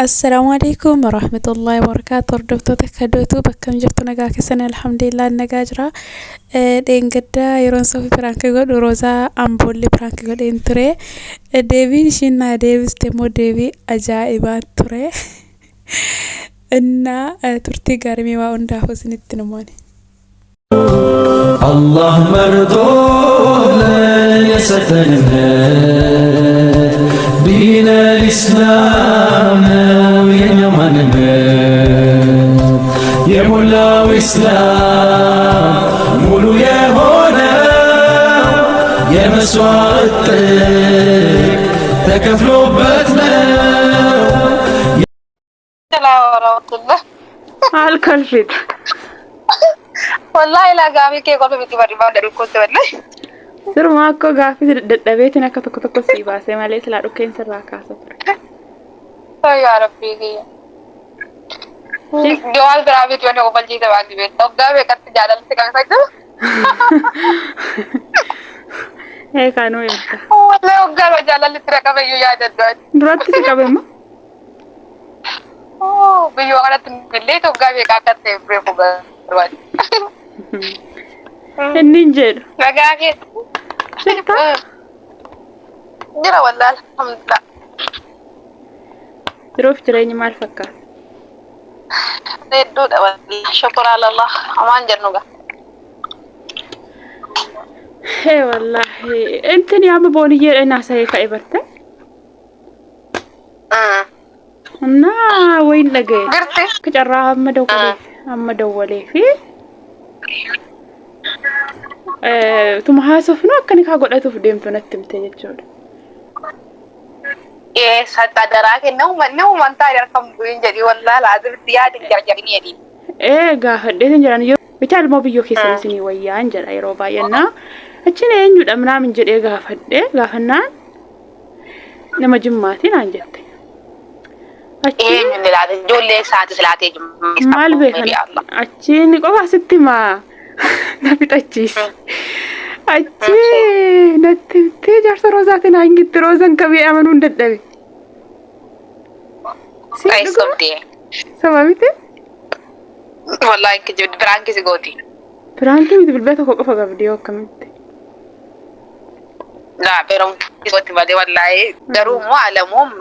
Assalaamu alaikum warahmatullahi wabarakatuh. Hordoftoota kadootu bakkam jirtu? Nagaa keessan? Alhamdulillah, nagaa jira. Dheengaddaa yeroon Sofi prank godhu, Roozaa Amboollee prank godheen ture. Deebiin ishiin naa deebiste immoo deebii ajaa'ibaa ture. Innaa turtii gaarii waa hundaafuu isinitti numooni. አላህ መርጦ ለኛ የሰጠን እምነት ዲነል ኢስላም ነው የኛ ማንነት። የሞላው ኢስላም ሙሉ የሆነው የመስዋዕት ጥግ ተከፍሎበት ነው። Salaam warahmatullah. Maal kolfita? Wallahi laa, gaafii kee kolfa miti, bari maal dhukkootti wallahi. Sirumaa akka gaaffii dadhabeetiin akka tokko tokko sii baasee malee silaa dhukkeen sirraa kaasa ture. Yaa Rabbii kiyya. Jawaal biraa miti, wanni kofalchiise waan beekta. Waggaa meeqatti jaalalti qabata jiru. Ee, kaanuu himta. Wallahi waggaa jaalalli itti qabe iyyuu yaadaddu ati. Duratti si qabe moo? Biyyoo kanatti illee waggaa meeqa akka ta'e beeku garuu. Inni hin jedhu. Nagaa kee. Jirta? Jira wallahi, alhamdulillah. Jiruuf jireenyi maal fakkaata? Hedduudha wallahi. Shukraa Allah. Hamaan jennu gaa. Ee wallahi. Intini amma booniyyee naasa'ee ka'e barte. እና wayin dhagaye. Jirti. Akka carraa amma dawwalee fi tuma haasofnu akka nikaa godhatuuf deemtu natti himte jechuudha. Ee, sadaraa kenna nama taa'e harkaan bu'in jedhi, wallahi laazimti yaadi jarjarini jedhi. Ee, gaafadheetin jiran yoo bitaa ilmoo biyyoo keessan isinii wayyaan jedha yeroo baay'annaa. Achiin eenyudha minaamin jedhee gaafadhe, gaafannaan nama Jimmaati naan jette. Achiin Eenyu inni laate? Ijoollee isaati silaatee? Maal beekan, achiin qofa asitti maa na fixachiise. Achi natti himtee, jaarsa Roozaatiin naan gitti. Roozan qabee amanuu hin dadhabe. Si Ay, dhugaa? Sobdee. Soba miti? Wallahi kijibdi, prank si gooti. Prank miti, bilbila tokko qofa qabdi yoo akkamitti. Laa, prank gooti malee wallahi garuu immoo alamuun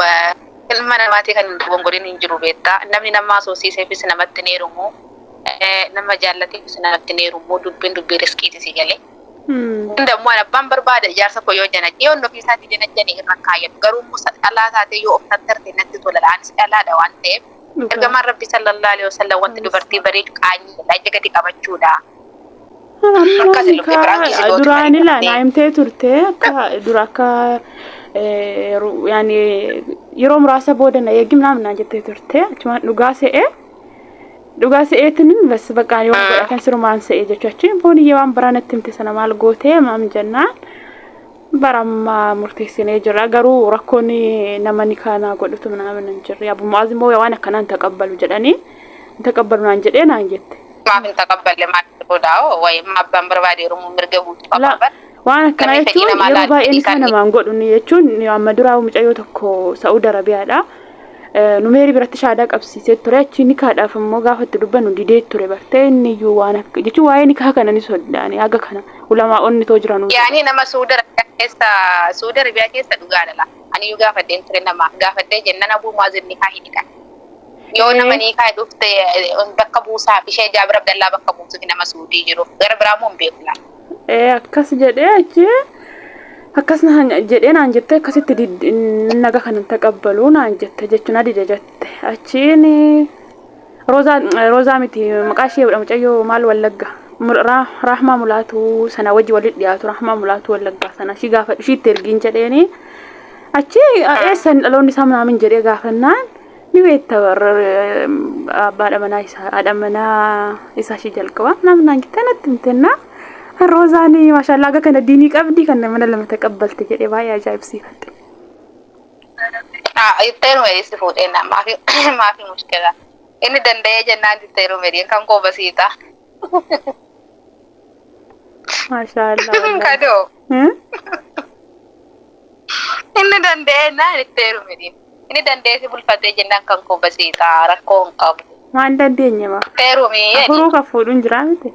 ilma namaatii kan hin dogongoriin hin jiru, beektaa. Namni nama asoosiiseefis namatti hin heerumu. Nama jaallateefis namatti hin heerumu. Dubbiin dubbii riskiiti, si galee. Hunda immoo abbaan barbaada ijaarsa koo yoo jana yoo inni ofii isaatii jana jane irra kaayyatu, garuu immoo dhalaa taatee yoo of tattarte natti tola. Anis dhalaadha waan ta'eef, ergamaan Rabbi sallallahu alaihi wasallam wanti dubartii bareedu qaanyii ija gadi qabachuudha. Akkas lubbee prank si gooti. Duraan malee. Ilaa naa himtee turte, akka dura akka yaani yeroo muraasa booda na eegi minaamin naan jettee turte. Achumaan dhugaa se'ee, dhugaa se'eetiin bas bakka yoo godhatan sirumaan se'ee jechuudha. Achiin booniyyee waan biraa natti himte sana maal gootee maam jennaan, barammaa murteessinee jira, garuu rakkoon nama ni kaanaa godhutu minaamin hin jirre. Abu Mu'aaz immoo waan akkanaan taqabbalu jedhanii hin taqabbalu naan jedhee naan jette. Maaf hin taqabballe? Maal godhaa wayi? Abbaan barbaade heerumuu mirga guutuu qaba bar. Waan akkanaa Namni fedhii jechuun namaa yeroo laal baay'ee fedhii nikaa isaanii. namaan godhu jechuun amma duraa mucayyoo tokko Sa'uud Arabiyaadha. Numeerii biratti shaadaa qabsiisee ture. Achi nikaadhaaf immoo gaafa itti dubbannu didee ture, bartee inni iyyuu waan akka jechuun waa'ee nikaa kana ni sodaane, haga kana ulamaa'onni too jiranuu. Yaani nama Suudi Arabiyaa keessa, Suudi Arabiyaa keessa dhugaadha la. Ani iyyuu gaafadheen ture, nama gaafadhee jennaan Abuu Mu'aaz nikaa hin hidhan. Yoo nama nikaa dhufte bakka buusaaf ishee Jaabir Abdallaa bakka buusuuf nama Suudii jiru. Gara biraa immoo hin beeku la. Akkas jedhee, achi akkas naan jedhee naan jette, akkasitti naga kana taqabbaluu naan jette jechuun adide jette. Achiin Roozaa, Roozaa miti, maqaa ishee mucayyoo maal Wallagga Rahmaa Mulaatuu sana wajji walitti dhiyaatu, Rahmaa Mulaatuu Wallaggaa sana ishii gaafadhu, ishiitti ergiin jedheeni. Achi eessan dhaloonni isaa minaamin jedhee gaafannaan, ni beekta abbaadha manaa isaa, haadha manaa isaa ishii jalqaba namni naan jettee natti himtennaa. Roozaan maashaallah aga kana diinii qabdi kan mana lama taqabbalte jedhee baay'ee ajaa'ibsiifadhe. Itti heerume si fuudheen, maafi maafi mushkila. Inni danda'ee jennaan itti heerume, kan koo basiita. Maashaallah wallahi. Kadoo. Inni danda'ee jennaan itti heerume. Inni dandeessi bulfatee jennaan kan koo basiixaa rakkoo hin qabu. Waan dandeenye maa. Heerumii jedhi. Afuruu kan fuudhuun jiraa miti.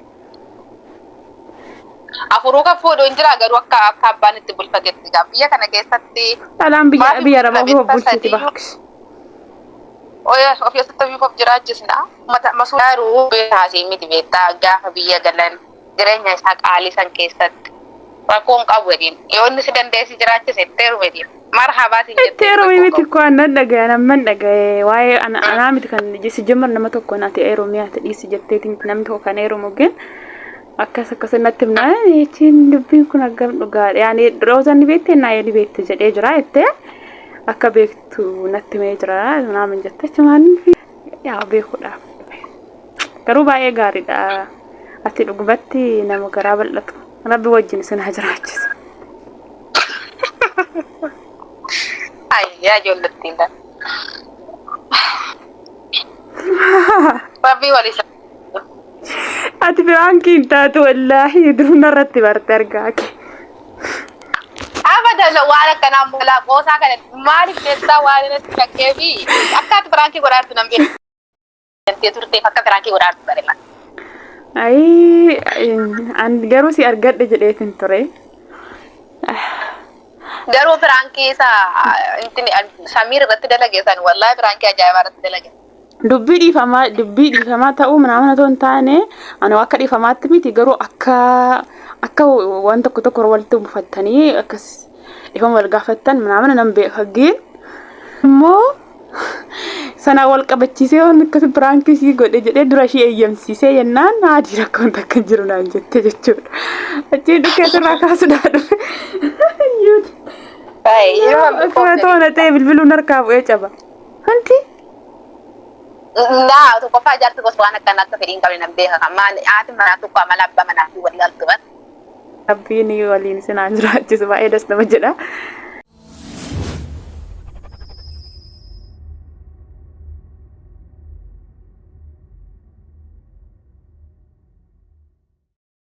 Afuruu kan fuudhu hin jira garuu akka akka abbaan itti bulfatetti gaa biyya kana keessatti Dhalaan biyya Maafi biyya arabaa bulchina ofii of bulchiti beektaa baaks. Of keessatti ofiif of jiraachisna. Mata masuu garuu beekaasii miti beektaa gaafa biyya galan jireenya isaa qaalii san keessatti rakkoo hin qabu jedhiin yoo inni si dandeessi jiraachise itti heerume jedhiin marhabaa siin Itti jettee heerumii rakkoo miti qabu. koo annan dhagaye namman dhagaye waa'ee anaa miti kan si jemmar nama tokko ati heerumii ati dhiisi jetteetiin namni tokko kan heerumu gin akkas akkas natti himnaa jechiin dubbiin kun hagam dhugaadha yaani roozaan ni beekte naa ni beekte jedhee jira jettee akka beektu natti himee jira naamin jette achumaan yaa beekuudhaaf dhufe. Garuu baay'ee gaariidha. Ati dhugumatti nama garaa bal'atu. Rabbi wajjin isin haa jiraachisu. Ayyaa ijoollettiin dha. Rabbii walii Ati biraankii hin taatu wallaahi duruma irratti barte argaa kee. Abadan waan akkanaa moolaa qoosaa kana maaliif beektaa waan irratti shakkee fi akka ati biraankii godhaartu nan beektee turteef akka biraankii godhaartu barela. Ayii an garuu si argadhe jedheetin ture. Garuu biraankii isaa intini Samiir irratti dalage san wallaahi biraankii ajaa'ibaa irratti dalage. Dubbii dhiifamaa ta'uu mana otoo hin taane ani akka dhiifamaatti miti garuu akka akka waan tokko tokko walitti buufattanii akkas dhiifama wal gaafattan mana nan beeka gin immoo sana wal qabachiisee waan akkas piraankii ishii godhe jedhee dura ishii eeyyamsiisee jennaan haadhi rakkoon takka hin jiru naan jette jechuudha. Achiin dhukkee sirraa kaasuudhaa dhufe. Akkuma toona ta'e bilbiluun harkaa bu'ee caba. Wanti Naa tokkoffaa jaarsi gosa waan akkanaa akka fedhii hin qabne nan beeka. Kan maali haati manaa tokko amala abbaa manaa fi wal ilaaltu bara. Rabbiin waliin isin haa jiraachisu baay'ee das nama jedha.